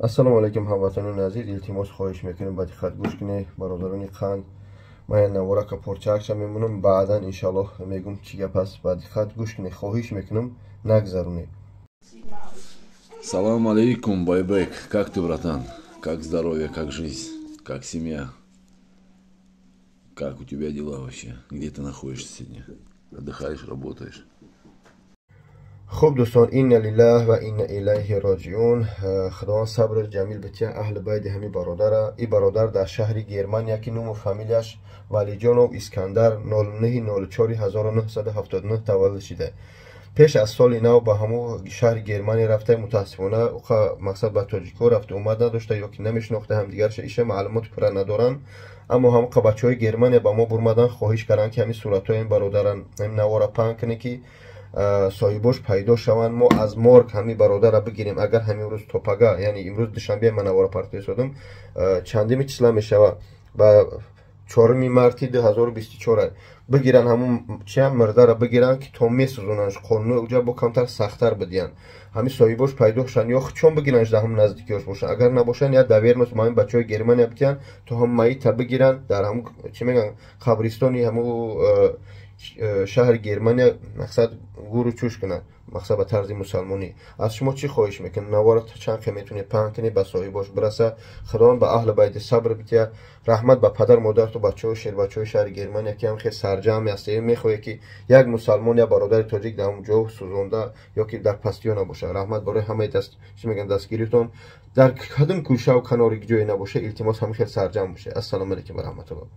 Ассалому алайкум, ҳамватанони азиз. Илтимос, хоҳиш мекунем, ба диққат гӯш кунед, бародарони қанд. Ман як наворака порчаакша мемонам, баъдан иншаллоҳ мегум, чӣ гап аст. Ба диққат гӯш кунед, хоҳиш мекунам, нагзаронед. Салам алейкум, Байбек. Как ты, братан? Как здоровье, как жизнь, как семья? Как у тебя дела вообще? Где ты находишься сегодня? Отдыхаешь, работаешь? Хуб, дӯстон, инна лиллаҳ ва инна илайҳи роҷиун. Худованд сабри ҷамил бития аҳли байди ҳами бародара. И бародар дар шаҳри Германия, ки нуму фамилияш Валиҷонов Искандар, 09.04.1979 таваллуд шида, пеш аз соли нав ба ҳамун шаҳри Германия рафта. Мутаассифона, мақсад, ба тоҷикҳо рафта омад надошта ё ки намешинохта ҳамдигарша, иша маълумоти пурра надоранд. Аммо ҳам бачаҳои Германия ба мо бурмадан, хоҳиш карданд, ки ҳамин суратҳои ин бародаран, ҳамин навора паҳн кунед, ки соҳибош пайдо шаванд, мо аз морг ҳамин бародарра бигирем. Агар ҳамин рӯз то пага, яъне имрӯз душанбе, ман навора партоисодам, чандими числа мешава? Ба 4 марти 2024 бигиранд, ҳамун чиам мирдара бигиранд, ки то месӯзонанд. Қонуни уҷа бо камтар сахттар бидиҳанд. Ҳамин соҳибош пайдо шаванд ё чон бигиранд, дар ҳам наздикиёш бошанд. Агар набошанд, як доверенность ма ҳамин бачаҳои Германия бидиҳанд, то ҳам маита бигиранд, дар ҳамун, чӣ мегӯянд, қабристони ҳамун шаҳри Германия, мақсад, гуру чӯш кунанд, мақсад, ба тарзи мусалмонӣ. Аз шумо чӣ хоҳиш мекунем? Навора чанд хе метавонед паҳн кунед, ба соҳибош бираса. Худованд ба аҳли байти сабр бития. Раҳмат ба падар, модарату бачаҳои шербачаҳои шаҳри Германия, ки ҳам хел сарҷамъ ҳастед, мехоҳед, ки як мусалмон, як бародари тоҷик дар ҳамон ҷо сӯзонда ё ки дар пастиё набошад. Раҳмат барои ҳамаи даст, чӣ мегӯянд, дастгиритон. Дар кадом кӯшаву канори ҷое набошад, илтимос, ҳама хел сарҷамъ бошед. Ассалому алайкум ва раҳматуллоҳ.